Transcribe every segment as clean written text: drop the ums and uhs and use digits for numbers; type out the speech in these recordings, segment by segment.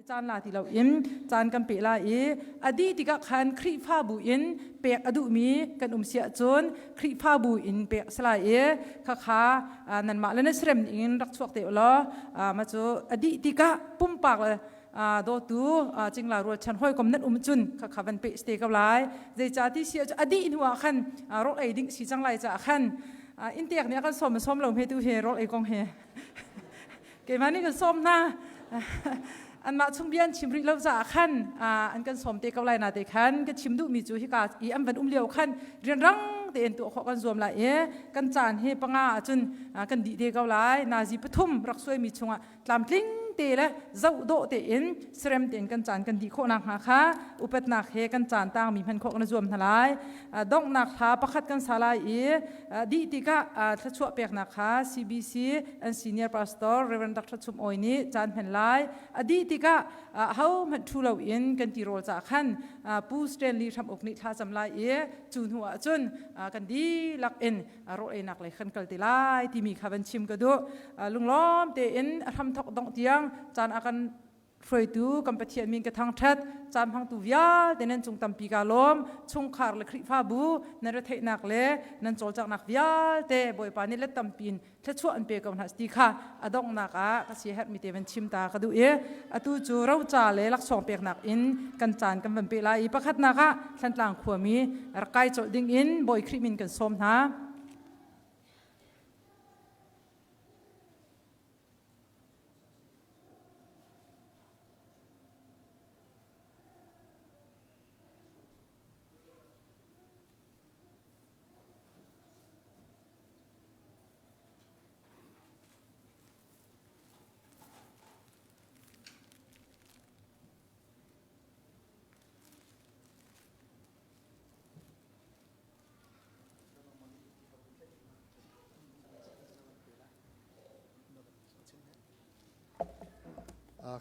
Caan la ti loin caan kan pe lai i a dih tikah khan Khrihfabu in pek a duhmi kan um si ahcun Khrihfabu in pek a si lai i khakha nanmah le nan serem ning in rak chuak te u law mah cu a dih tikah pumpak le dawtu cingla rualchan hawikom nan um cun khakha van pe te ko lai. Zeicah ti si ahcun a dih hnu ah khan rawl ei ding si cang lai caah khan inn tek nih a kan sawm sawm lo hme tu hi rawl ei kong hi keimah nih kan sawm hna. Anmah chung bia an chim rih lo caah khan an kan sawm te ko lai na te khan ka chim duhmi cu hika i an van um lio khan rianrang tein tuah khawh kan zuam lai i kan caan hi panga ahcun kan dih te ko lai. Nazi pathum rak suaimi chungah tlamtling te le zoh dawh tein serem tein kan caan kan dih khawh nakhnga kha upatnak he kan caan tangmi hman khawh kan zuam hna lai. Donghnak hla pakhat kan sa lai i dih tikah thluachuah peknak kha CBC an senior pastor Reverend Dr. Chum Awi nih caan hman lai. A dih tikah ahohmanh ṭhu loin kan tirawl ca khan Pu Stanley Hram Uk nih thla cam lai i cu hnu ah cun kan dihlak in rawl einak lei kan kal te lai timi kha van chim ka duh. Lunglawm tein a hramthok dongh tiang caan a kan hruaitu kan Pathian min ka thangṭhat. Caan hmangtu vialte nan cung tampi ka lawm. Chungkhar le Khrihfabu nan retheihnak le nan cawlcanghnak vialte Bawipa nih let tampi in thluachuah an pe ko hna ti kha a donghnak ah ka siaherhmi te van chim ta ka duh i atu cu roca le laksawng peknak in kan caan kan van pe lai i pakhatnak ah Thlantlang khuami rak kai colh ding in Bawi Khrih min kan sawm hna.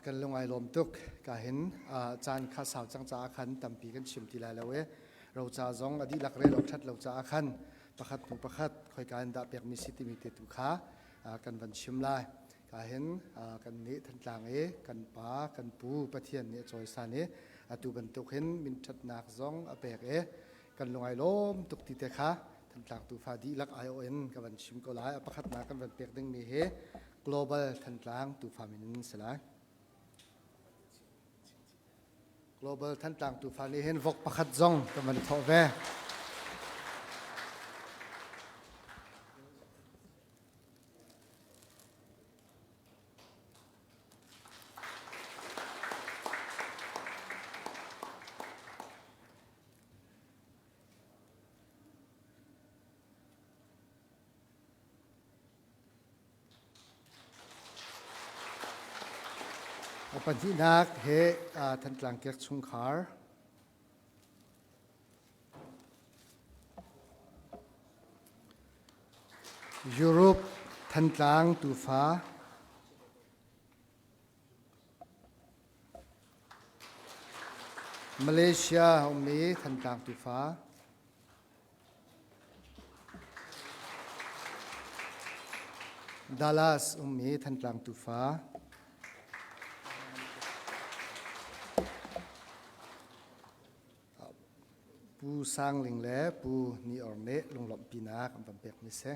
Kan lung ai lawm tuk. Ka hin caan kha sau cang caah khan tampi kan chim ti lai lo i roca zong a dihlak rel awk ṭhat lo caah khan pakhat hnu pakhat khoika in dah pekmi si timi te tu kha kan van chim lai. Ka hin kan nih Thantlang i kan pa kan pu Pathian nih a cawisan i atu bantuk hin min ṭhatnak zong a pek i kan lung ai lawm tuk ti te kha Thantlang tufa dihlak aiawh in ka van chim ko lai. A pakhatnak kan van pek dingmi hi Global Thantlang tufa min in si lai. Global Thantlang tufa nih hin vok pakhat zong kan van i thawh ve. A pahnihnak he Thantlang kek chungkhar Europe Thantlang tufa Malaysia ummi Thantlang tufa. Dallas ummi Thantlang tufa. Pu Sang Ling le Pu Ni Or nih lunglawmhpinak an van pekmi si.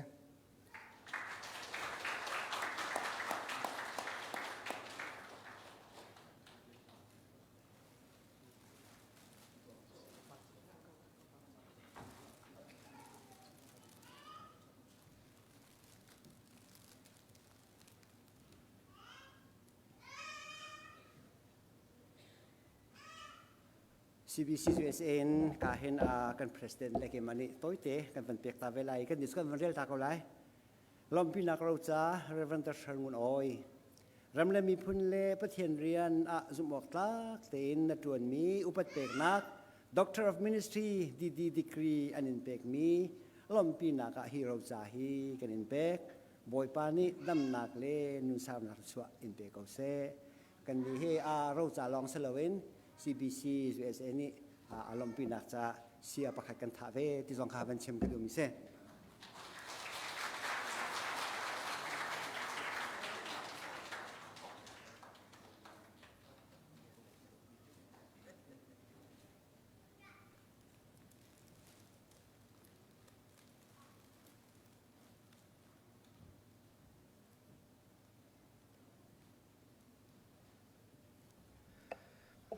CBC USA in ka hin kan president le keimah nih tawite kan van pek ta ve lai kan nih kan van rel ta ko lai. Lawmhpinak roca Reverend Dr. Ngun Awi ram le miphun le Pathian rian ah zumh awk tlak tein na ṭuanmi upat peknak Doctor of Ministry DD degree an in pekmi lawmhpinak ah hi roca hi kan in pek. Bawipa nih damnak le nunsaunak thluachuah in pe ko seh. Kan nih hi a roca lawng si loin CBC USA nih a lawmhpinak caah sia pakhat kan thah ve ti zong kha van chim ka duhmi si.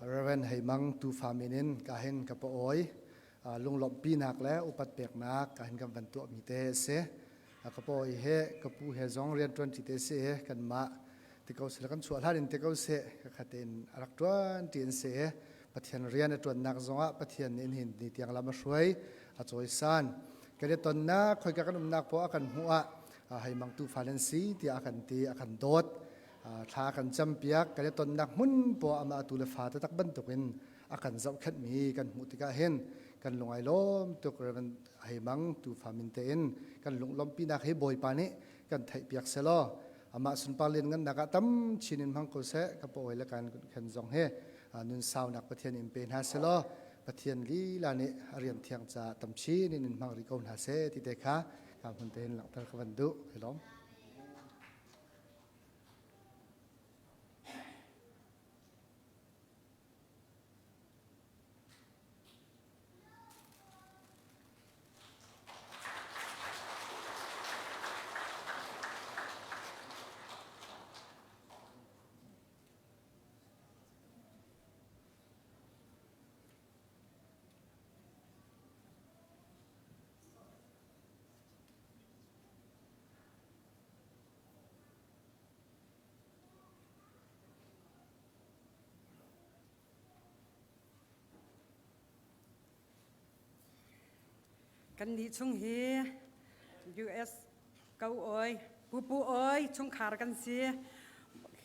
Reverend Heimang tufa min in ka hin ka pa oi lunglawmhpinak le upat peknak ka hin kan van tuahmi te a si. Ka pa oi he ka pu he zong rianṭuan ṭi te si i kanmah ti ko seh kan chuah hlan in ti ko seh ka khat in a rak ṭuan ṭi an si i Pathian rian a ṭuannak zongah Pathian nih hin ni tiang lam a hruai a cawisan. Kan i tonnak khoika kan umnak poah a kan hmuh ah heimang tufa nan si tiah a kan ti a kan dawt. Thla a kan campiak kan i tonnak hmun poah amah tu le fa taktak bantukin a kan zohkhenhmi kan hmuh tikah hin kan lung ai lawm tuk. Reverend Heimang tufa min tein kan lunglawmhpinak hi Bawipa nih kan theihpiak selaw amah sunpar lianngannak ah tam chin in hmang ko seh. Ka pawi le kan khen zong hi nun saunak Pathian in pe hna selaw Pathian lila nih a rian thiang caah tam chin in in hmang rih ko hna seh ti te kha ka hmun tein langhter ka van duh. Kai lawm. Kannih chung hi US ko oi pupu oi chungkhar kan si.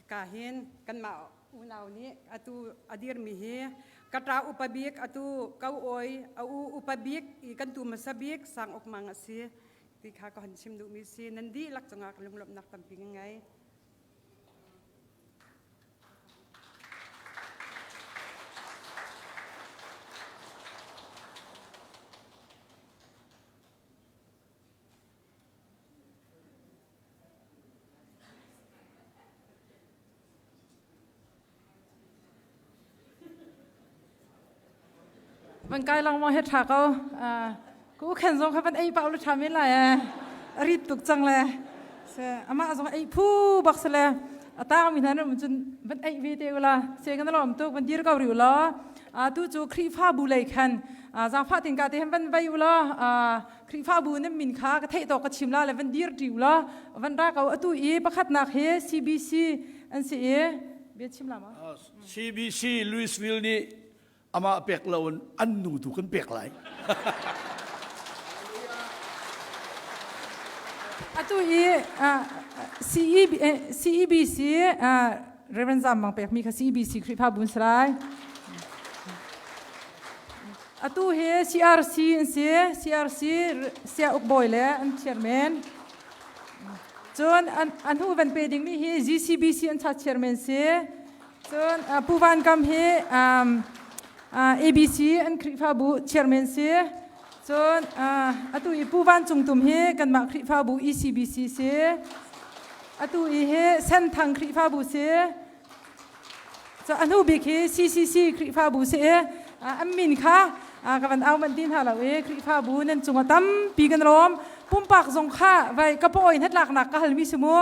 Ka hin kanmah unau nih atu a dirmi hi ka ṭa upa bik atu ko oi a u upa bik i kan tu hmasa bik sang uk mang a si ti kha ka hon chim duhmi si. Nan dihlak cungah ka lunglawmhnak tampi ka ngei. Van kai lengmang he ṭha ko. Ku khen zong kha van ei pah lu ṭha men lai ee. A rit tuk cang le. Se amah zong ei phu bak se le a tang mi hna nan cun van ei ve te ula. Se kan lawm tuk van dir ko ri ula. Tu cu Khrihfabu lei khan zaangfah tin ka te han van vai ula. Khrihfabu nan min kha ka theih tawk ka chim la le van dir ṭi ula. Van ra ko atu i pakhatnak hi CBC an si i bia chim la ma? CBC Louisville nih amah pek lo in an nu tu kan pek lai. Atu hi CEB, CEBC Reverend Zam Mang pekmi kha CEBC Khrihfabu si lai. Atu hi CRC an si, CRC sia uk bawi le an chairman. Cun an hu van pe dingmi hi GCBC an cha chairman si. Cun Pu Van Kam hi ABC an Khrihfabu chairman si. Cun atu i Pu Van Cung Tum hi kanmah Khrihfabu ECBC si. Atu i hi Senthang Khrihfabu si. Cun a hnu bik hi CCC Khrihfabu si i an min kha ka van au manh ti hna lo i Khrihfabu nan cungah tampi kan lawm. Pumpak zong kha vai ka pawi hnatlaknak ka halmi si mu.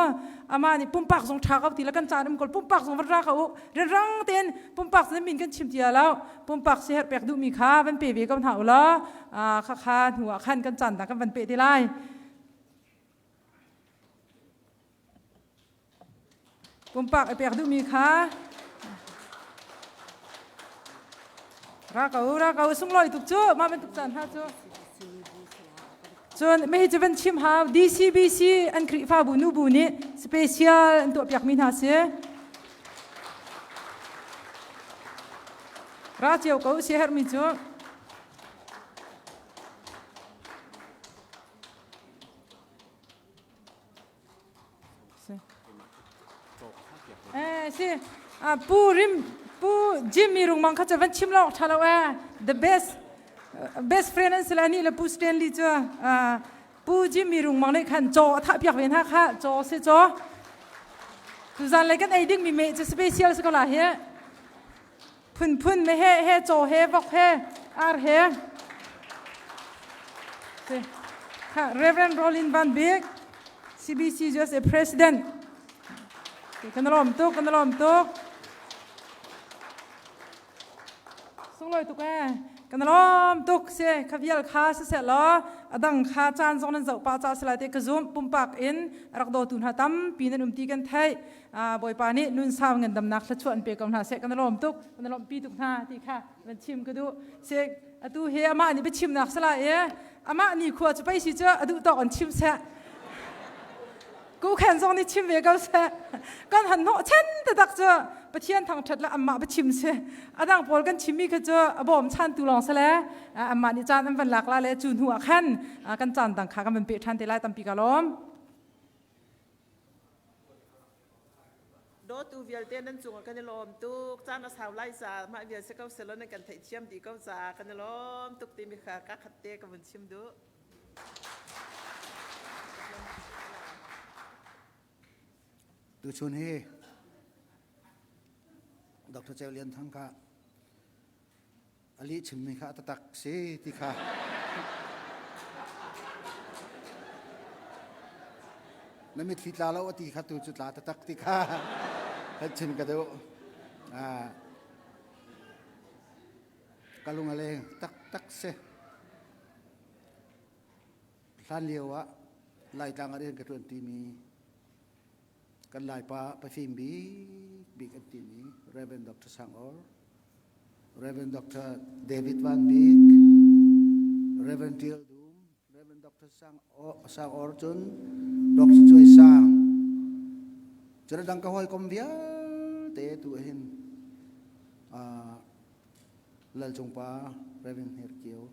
Amah nih pumpak zong ṭha ko ti le kan caan um ko pumpak zong van ra ko u rianrang tein pumpak nan min kan chim ti lo pumpak si herh pek duhmi kha van pe ve ko hna u law kha kha hnu ah khan kan caan dang kan van pe te lai. Pumpak i pek duhmi kha ra ko ra ko sunglawi tuk cu mah bantuk caan hna cu. Cun mei cu van chim hau DCBC an Khrihfabu nubu nih special an tuahpiakmi hna si. Ra cio ko si herhmi cu. Eh si pu rim pu Jimmy rungmang kha cu van chim lawk tha lo eh the best best friend an si la ni le pu Stanley cu pu Jimmy rungmang nih khan caw a thah piak ve hna kha caw si caw tuzan le kan ei ding mi me cu special si ko la hi phunphun me he he caw he vok he ar he kha Reverend Rolin Van Bik CBC USA President kan lawm tuk kan lawm tuk. Sunglawi tuk ee. Kan lawm tuk si kha vial kha siseh law a dang kha caan zong nan zoh pah ca si lai te ka zum pumpak in rak dawtu hna tampi nan um ti kan theih. Bawipa nih nun sau ngandamnak thluachuah an pe ko hna seh kan lawm tuk kan lawmhpi tuk hna ti kha van chim ka duh. Si atu hi amah nih biachimnak si lai i amah ni khua cu pei si cu a duh tawk an chim seh. Kukhen zong nih chim ve ko seh. Kan han hnawh chen taktak cu Pathian thangṭhat le anmah biachim si. A dang pawl kan chimmi kha cu a bawm chantu lawng si le anmah nih caan an van lak la le cu hnu ah khan kan caan dang kha kan van peh ṭhan te lai tampi ka lawm. Dawtu vialte nan cungah kan i lawm tuk. Caan a sau lai caah mah vial si ko selaw nan kan theihthiam dih ko caah kan i lawm tuk timi kha ka khat te ka vun chim duh. Tuchun hi Dr. Ceu Lian Thang kha a lih chimmi kha a taktak si ti kha na mitthli tla lo a ti kha tu cu tla taktak ti kha kan chim ka duh. Ka lung a leng taktak si. Hlan lio ah Laitlang ah rian ka ṭuan timi kan Laipa pafim bik bik an timi Reverend Dr. Sang Or, Reverend Dr. David Van Bik, Reverend Tial Dum, Reverend Dr. Sang Or, Sang Or cun Dr. Cuai Sang. Cun dang ka hawikom vialte tu hin uh, Lal Cung Pa Reverend Hner Kio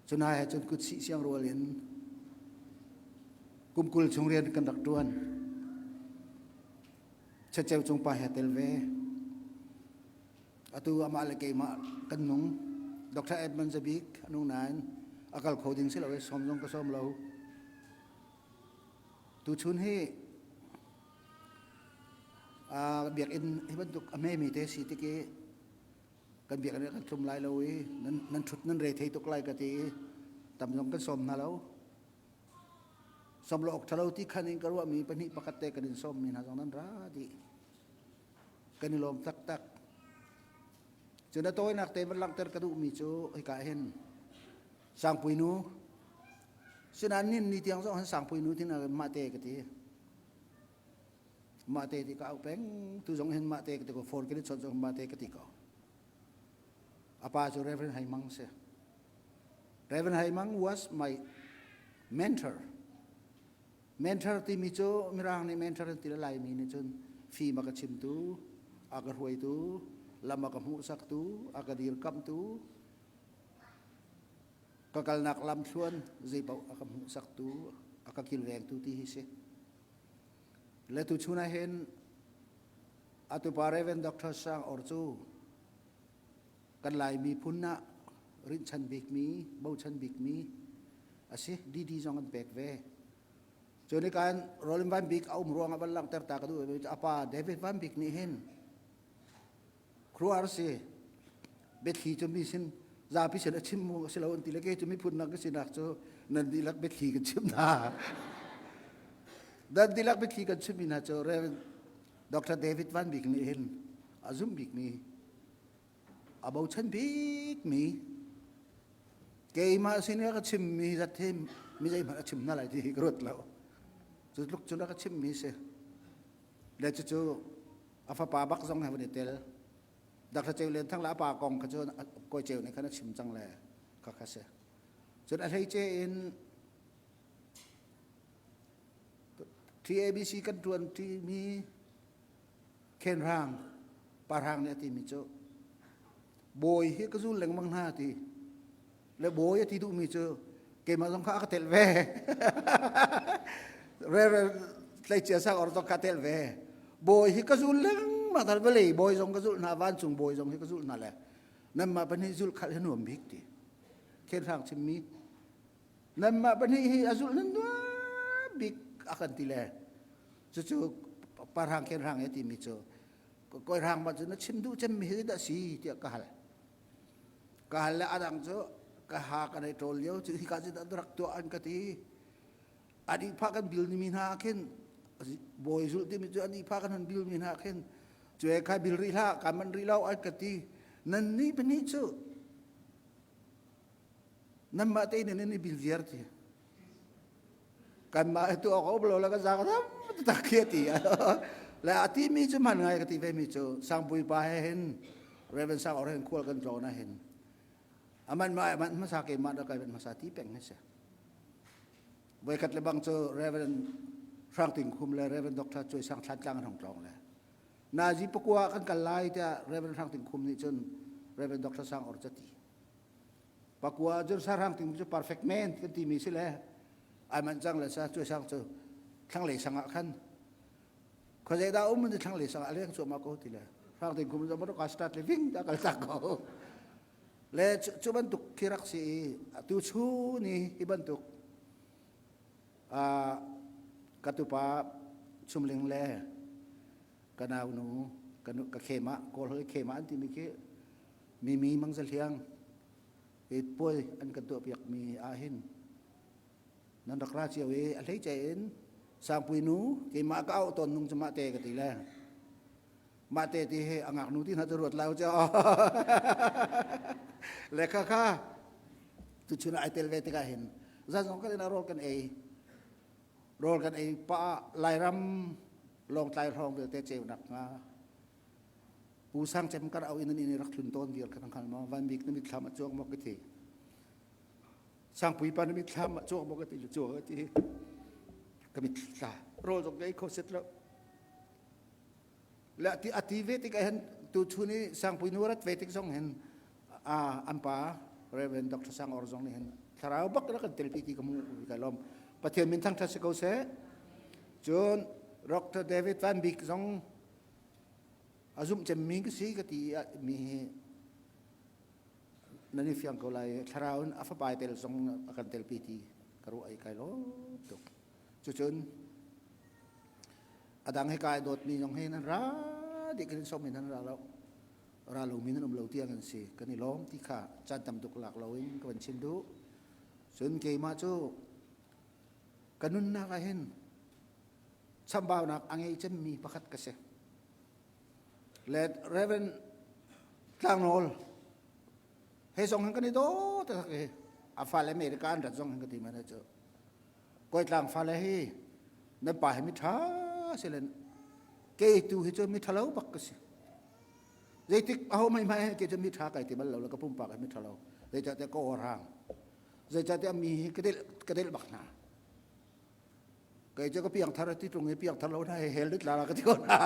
Cunai he cun kutsih siangrual in kum 20 chung rian kan rak ṭuan. Chacheu cung pa he tel ve. Atu amah le keimah kan nung. Dr. Edmund Zabik a nung nain a kal kho ding si lo i sawm zong ka sawm lo. Tuchun hi biakinn hi bantuk a hmemi te si tik i kan biakinn ah kan tlum lai lo i nan nan ṭhut nan re thei tuk lai ka ti i tam zong kan sawm hna lo. Sawm lo awk ṭha lo ti khan in ka ruahmi pahnih pakhat te kan in sawmmi hna zong nan ra dih. Kan i lawm taktak. Cun a tawinak te van langhter ka duhmi cu hika hin Sangpui nu sinain nin ni tiang zong han Sangpui nu tin mah te ka ti. Mah te ti ka au peng tu zong hin mah te ka ti ko phone kan i chawnh zong mah te ka ti ko. A pa cu Reverend Hai Mang si. Reverend Hai Mang was my mentor. Mentor timi cu Mirang nih mentor an ti le Laimi nih cun fim a ka chimtu, a ka hruaitu, lam a ka hmuhsaktu, a ka dirkamhtu, ka kalnak lamthluan zeipaoh a ka hmuhsaktu, a ka kilvengtu ti hi si. Le tuchun ah hin atu pa Reverend Dr. Sang Or cu kan Lai miphun ah rinhchan bikmi, bochan bikmi a si. DD zong an pek ve. Cun kan Roland Van Bik a um ruangah van langhter ta ka duh a pa David Van Bik nih hin Khuaruahhar si. Biathli cu mi sin zapi sin a chim mu a si lo an ti le kei cu miphun dang ka sinak cu nan dihlak biathli kan chim hna. Nan dihlak biathli kan chimmi hna cu Reverend Dr. David Van Bik nih hin a zumh bikmi a bochan bikmi keimah sin i ka chimmi zat hi mi zeihmanh a chim hna lai ti hi ka ruat lo. Cu tluk cun a ka chimmi si. Le cucu a fapa bak zong he van i tel. Dr. Ceu Lian Thang le a pa kong kha cu Kawi Ceu nih khan a chim cang le kha kha si. Cun a hleice in TABC kan ṭuan ṭimi khenhrang parhang nih a timi cu bawi hi ka zul lengmang hna ti le bawi a ti duhmi cu keimah zong kha a ka telh ve re tleicia sang or zong kha telh ve bawi hi ka zul lengmang thal vawlei bawi zong ka zulh hna vancung bawi zong hi ka zulh hna le nanmah pahnih zulh khalh hi nuam bik ti khenhrang chimmi nanmah pahnih hi a zulh nan nuam bik a kan ti le cucu parhang khenhrang e timi cu koi hrang ma cu na chim duh cemmi hi dah si tiah ka hal Ka hal le a dang cu ka ha kan ei ṭawl lio cu hika cu dah rak tuah an ka ti. An ihphah kan bil mi hna khin bawi zulh timi cu an ihphah kan hun bil mi hna khin cu he kha bil rih hlah ka man rih lo an ka ti. Nan nih pahnih cu nanmah tein nan i bil viar ti. Kanmah tu awk a um lo le ka zaang ram tak khi a ti. Le a ti mi cu hman ngai ka ti ve mi cu Sangpui pa he hin Reverend Sang Or hin khual kan tlawn ah hin aman ma aman hmasa keimah dah kai hmasa ti peng hi si. Voikhat le bang cu Reverend Hrang Ting Khum le Reverend Dr. Cuai Sang Thlan Tlang an hong tlawng le Nazi pakua kan kal lai tiah Reverend Hrang Ting Khum nih cun Reverend Dr. Sang Or ca ti. Pakua cun Hrang Ting cu perfect man kan timi si le ai manh cang le sa Cuai Sang cu thlanglei sang ah khan khuazei dah um ni thlanglei sang ah leng cuahmah ko ti le Hrang Ting Khum cu ka start le ving ta kal tak ko. Le cu bantuk khi rak si i atu chu ni hi bantuk ka tupa Chumling le ka naunu ka khema kawl hoi khema an timi khi mimi mangza hliang i puai an kan tuahpiak mi ah hin nan rak ra cio i a hleice in sangpui nu keimah ka auh tawn nung cu mah te ka ti le mah te ti hi a ngaknu ti hna cu ruat lau cu le kha kha tuchun ai tel ve tikah hin zan zong kan in rawl kan ei rawl kan ei pa lairam lawngtlai hrawng vialte ceunak hnga pu sang cem kar au in in rak thlun tawn vial kan hngal maw van bik na mitthlam a chuak maw ka ti sangpui pa na mitthlam a chuak maw ka ti le chuak ka ti ka mitthla rawl zong ka ei kho set lo Le ati ati ve tik hin tu chun i sangpui nu rat ve tik zong hin a an pa Reverend Dr. Sang Or zong nih hin thlarau bak rak kan telpi ti ka mu ka lom Pathian min thangthat si ko seh cun Dr. David Van Bik zong a zumh cemmi ka si ka ti mi hi nan i fiang ko lai thlarau in a fapa tel zong a kan telpi ti ka ruah i kai lawm tuk cucun A dang he kai dawtmi zong hi nan ra dih kan in sawm in nan ra lo. Ra lomi nan um lo tiang an si. Kan i lawm ti kha caan tam tuk lak loin ka van chim duh. Cun keimah cu ka nunnak ah hin chambaunak a ngei cemmi pakhat ka si. Le Reverend Tlangnawl he zong hin kan i daw taktak i a fale America an rat zong hin ka ti mana cu. Kawitlang fale hi nan pa hi miṭha si len kei tu hi cu miṭha lo bak ka si. Zeitik aho mai mai kei cu miṭha kai ti bal lo le ka pumpak hi miṭha lo. Zeicahtiah ka awrang. Zeicahtiah mi hi ka delh ka delh bak hna. Kei cu ka piangthar ti tlung i piangthar lo hna hi hell dit la ka ti ko hna.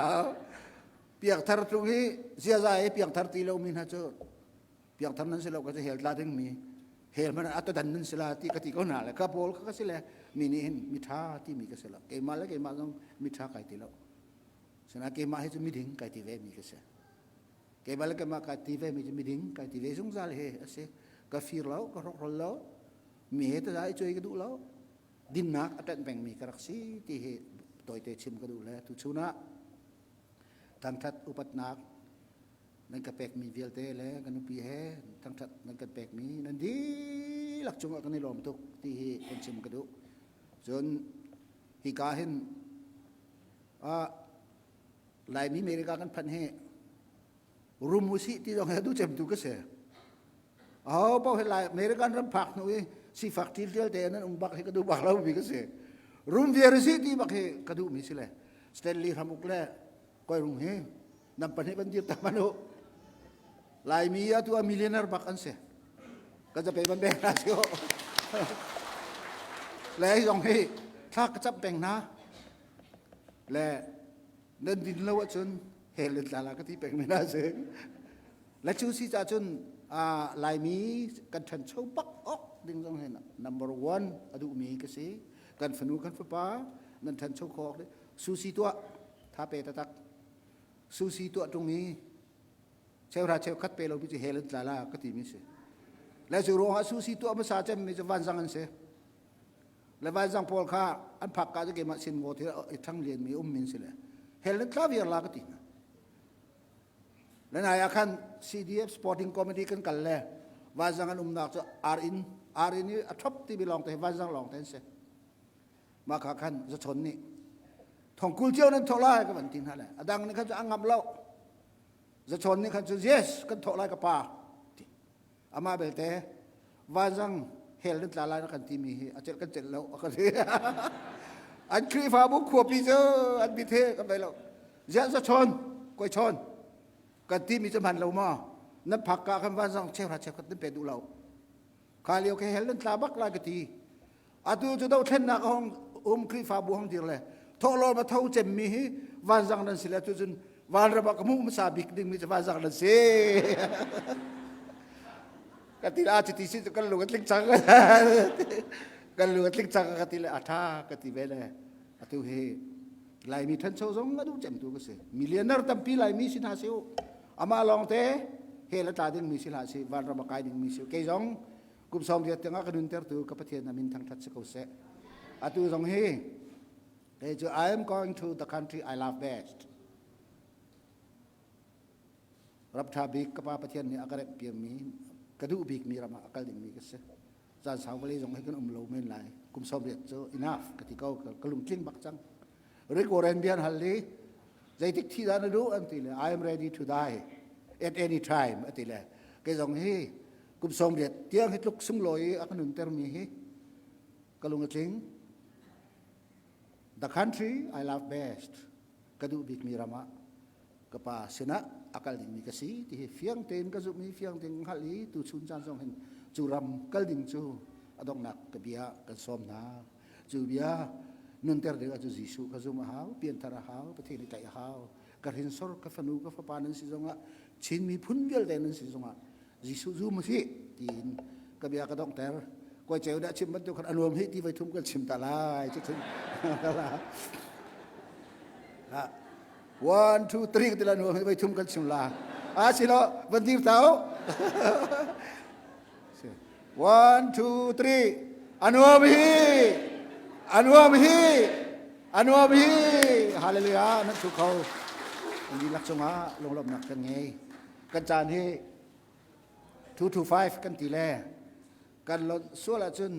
Piangthar tlung i ziaza i piangthar ti lo mi hna cu piangthar nan si lo ka cu hell tla ding mi hell hmanh ah dan nan si la ti ka ti ko hna le ka pawl ka si le mi nih hin mi tha ti mi ka si lo keimah le keimah zong mi tha kai ti lo sina keimah hi cu miding kai ti ve mi ka si keimah le keimah kai ti ve mi cu miding kai ti ve zungzal he a si ka fir lo ka hrokhrol lo mi he ta i cuai ka duh lo dinnak a ṭanh peng mi ka rak si ti hi tawite chim ka duh le tu chun ah thangṭhat upatnak nan ka pekmi vialte le ka nupi he thangṭhat nan kan pekmi nan dihlak cungah kan i lawm tuk ti hi kan chim ka duh. Cun hika hin ah Laimi America kan phanh hi rum usih ti zong hi duh cem tu ka si. Aho paoh hi Lai American ram phak hnu i sifak ṭilṭial te nan um bak hi ka duh bak lo mi ka si. Rum viar usih ti bak hi ka duh mi si le Stanley Ramuk le Koi Rung hi nan pahnih van dir ta man u Laimi atu a millionaire bak an si kan zape ban beng hna si le zong hi thla ka cap peng hna le nan din lo ahcun hell in tla la ka ti peng mi hna si le cu si ca cun Laimi kan ṭhancho bak ok ding zong hi number one a duhmi ka si kan fanu kan fapa nan ṭhancho kho awk susi tuah tha pe tatak Susi tuah ṭung i cheuhra cheukhat pe lomi cu hell an tla la ka timi si. Le cu ruangah susi tuah hmasa cemmi cu vanzang an si. Le vanzang pawl kha an phak ka cu keimah sin ngaw thil i ṭhang lianmi um min si le hell an tla viar la ka ti hna. Le nai ah khan CDF Sporting Committee kan kal le vanzang an umnak cu ar inn ar inn i a ṭhop timi lawng te vanzang lawng te an si. Mah kha khan zachawn nih thongkul cio nan thawh lai ka van ti hna le a dang nih khan cu a ngamh lo. Zachawn nih khan cun yes kan thawh lai ka pa ti. Amah belte vanzang hell nan tla lai na kan timi hi a celh kan celh lo a ka ti. An Khrihfabu khuapi cu an bit he kan bei lo. Ziah zachawn koi chawn kan timi cu hman lo maw? Nan phak ka kan vanzang cheuhra cheukhat nan pe duh lo. Kha lio ke hell nan tla bak lai ka ti. Atu cu dothlennak a hong um Khrihfabu hong dir le thawhlawm a tho cemmi hi vanzang nan si le tu cun vanram ah ka hmuh hmasa bik dingmi cu vanzang nan si. Ka ti a cuti si cu kan lung a tling cang. Kan lung a tling cang ka ti le a tha ka ti ve le atu hi Laimi ṭhancho zong a duh cemtu ka si. Millionaire tampi Laimi si hna si u. Amah lawng te hell a tla dingmi si hlah si vanram a kai dingmi si. Kei zong kum sawm riat tiangah ka nuntertu ka Pathian a min thangṭhat si ko seh. Atu zong hi kei cu I am going to the country I love best. Ram ṭha bik ka pa Pathian nih a ka remhpiakmi ka duh bikmi ram ah a kal dingmi ka si. Caan sau vawlei zong hi kan um lo men lai. Kum sawm riat cu enough ka ti ko ka lungtling bak cang. Rick Warren bia an hal i zeitik thi dah na duh an ti le I am ready to die at any time a ti le kei zong hi kum 80 tiang hi tluk sunglawi i a ka nuntermi hi ka lung a tling. The country I love best ka duh bikmi ram ah ka pa sinah a kal dingmi ka si ti hi fiang tein ka zumh i fiang tein ka hngalh i tuchun caan zong hin cu ram kal ding cu a donghnak ka bia kan sawm hna. Cu bia nunter ding ah cu Jesuh ka zum a hau, pianthar a hau, Pathian i tlaih a hau. Ka hrinsor, ka fanu, ka fapa nan si zongah Chin miphun vialte nan si zongah Jesuh zum usih tiin ka bia ka donghter. Koi ceu dah chim bantuk khan a nuam hi ti voi thum kan chim ta lai. Cu thum. One, two, three ka ti la nuam hi voi thum kan chim la. A si lo, van dir tau. One, two, three. A nuam hi. A nuam hi. A nuam hi. Hallelujah. Nan thu kho. An dihlak cungah lunglawmhnak kan ngei. Kan caan hi 2 to 5 kan ti le kan lonh sual ahcun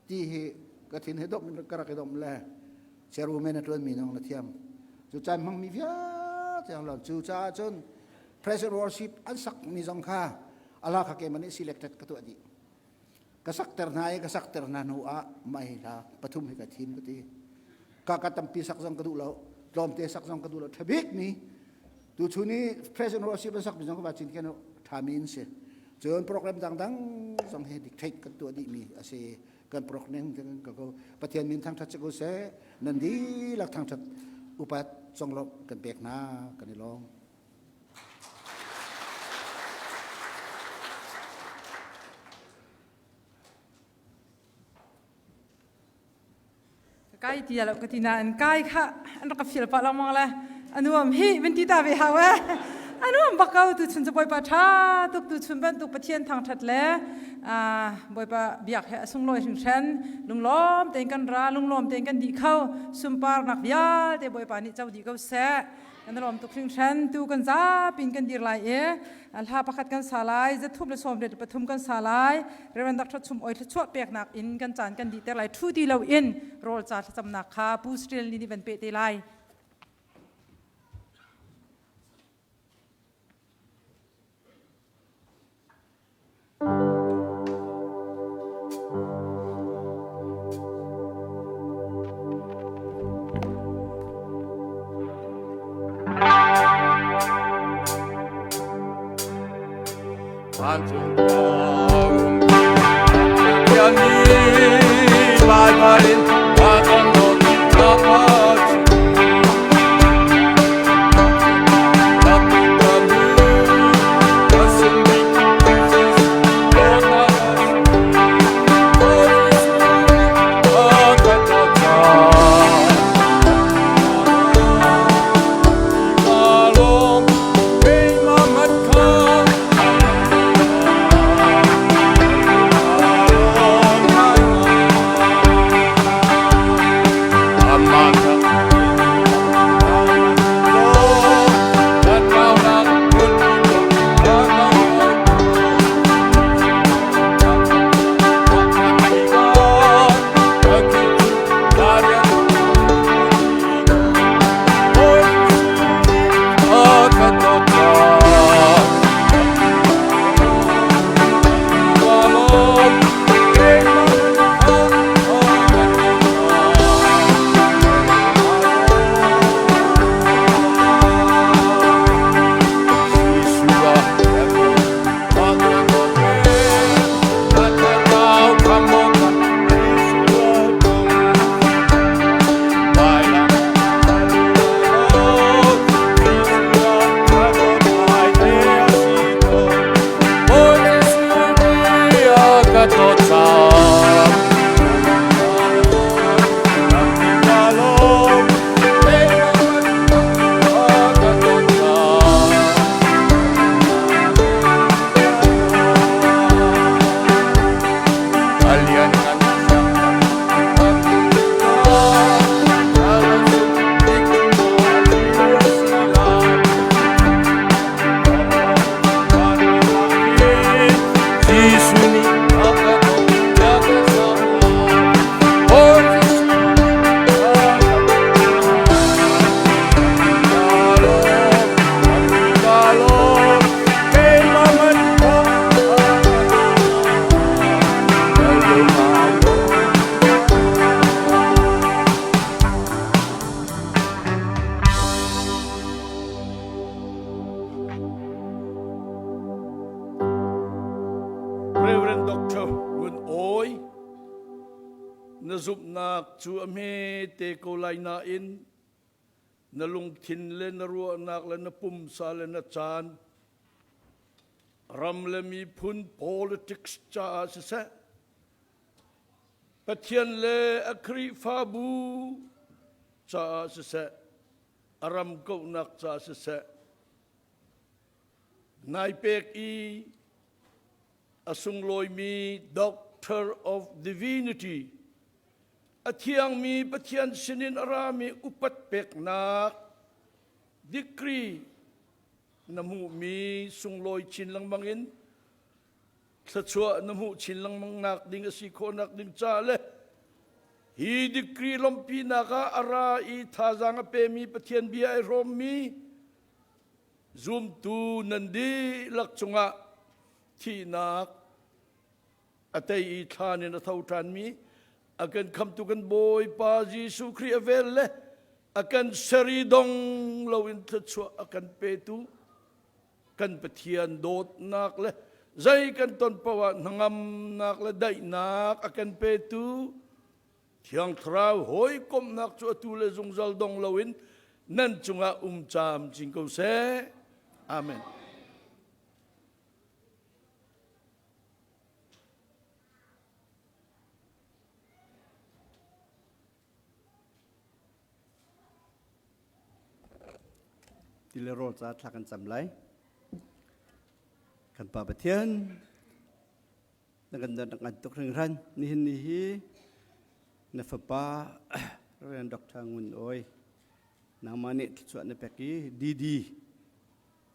ti hi ka thin hi dom ka rak i dom le chairwoman a tuan mi nong na thiam cu caan hmang mi vialte ang lon cu caah cun president worship an sak mi zong kha ala kha ke man selected ka tuah dih ka sakter hna i ka sakter hna hnu ah mai hla pathum hi ka thim ka ti ka ka tampi sak zong ka duh lo tlawmte sak zong ka duh lo thabik mi tu chun i president worship an sak mi zong ka va cin ken tha mi in si cun program dangdang zong hi dictate kan tuah dih mi a si kan program ka ko pathian min thangthat si ko seh nan dihlak thangthat upat conglawmh kan pek hna kan i lawm Kai ti lo ka ti nain kai kha an rak ka fial pah lengmang le anuam hi van ti ta ve hau e anuam bak ko tu chun cu bawipa tha tuk tu chun bantuk pathian thangthat le bawipa biak he a sunglawi hringhran lunglawm tein kan ra lunglawm tein kan dih kho sunparnak vialte bawipa nih co dih ko seh Kan lawm tuk hringhran. Tu kan zapi in kan dir lai i hla pakhat kan sa lai, 133 kan sa lai. Reverend Dr. Chum Oi thluachuah peknak in kan caan kan dihter lai. Thu ti lo in rawl ca thlacamnak kha Pu Sril nih van peh te lai. Vancung Pathian nih Baibal in a kan dawtnak a chim. Reverend Dr. Ngun Awi, na zumhnak cu a hmete ko lai nain na lungthin le na ruahnak le na pumsa le na caan ram le miphun politics caah siseh Pathian le a Khrihfabu caah siseh a ram kauhnak caah siseh nai pek i a sunglawimi Doctor of Divinity a thiangmi Pathian sinin a rami upat peknak degree na hmuhmi sunglawi chin lengmang in thluachuah na hmuh chin lengmang nak ding a si khawhnak ding ca le hi degree lawmhpinak ah a ra i thazaang a pemi Pathian bia ai hrawmmi zumtu nan dihlak cungah thihnak a tei i thlan in a tho ṭhanmi a kan khamtu kan Bawipa Jesuh Khrih a vel le a kan seri dong loin thluachuah a kan petu kan Pathian dawtnak le zei kan ton paoh ah hnangamnak le daihnak a kan petu Thiang Thlarau hawikomhnak cu atu le zungzal dong loin nan cungah um camcin ko seh. Amen. Ti le rawl ca thla kan cam lai. Kan Pa Pathian, na kan don ngan tuk hringhran. Nihin ni hi na fapa Reverend Dr. Ngun Awi nangmah nih thluachuah na pek i DD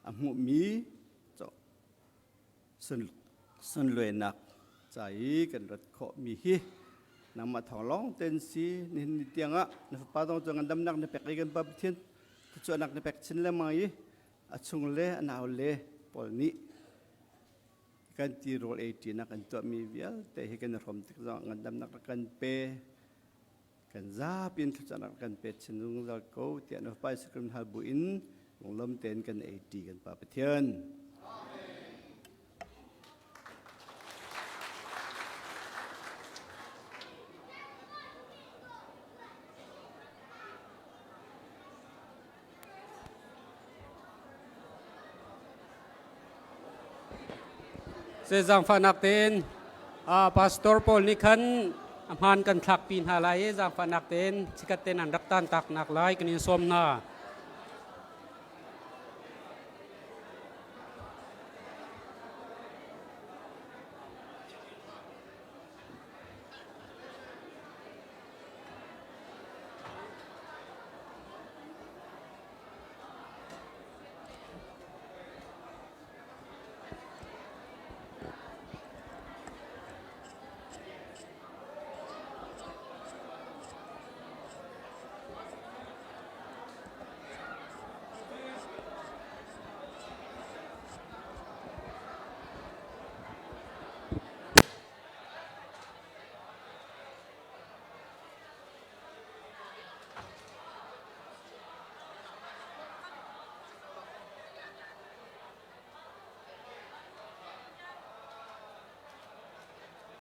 a hmuhmi sunluainak ca i kan rat khawhmi hi nangmah thawng lawng ten si nihin ni tiangah na fapa zong cu ngandamnak na pek i kan Pa Pathian thluachuahnak na pek chin lengmang i a chung le a nau le pawl nih kan tirawl ei ṭinak kan tuahmi vialte hi kan i hrawm tik zongah ngandamnak rak kan pe kan zapi in thlacamnak kan pe chin zungzal ko tiah na Fapa Jesuh Khrih hal bu in lunglawm tein kan ei ṭi kan Pa Pathian. Se zaangfahnak tein pastor pawl nih khan a hmaan kan thlakpi hna lai i zaangfahnak tein chikat tein an rak tan tak nak lai kan in sawm hna.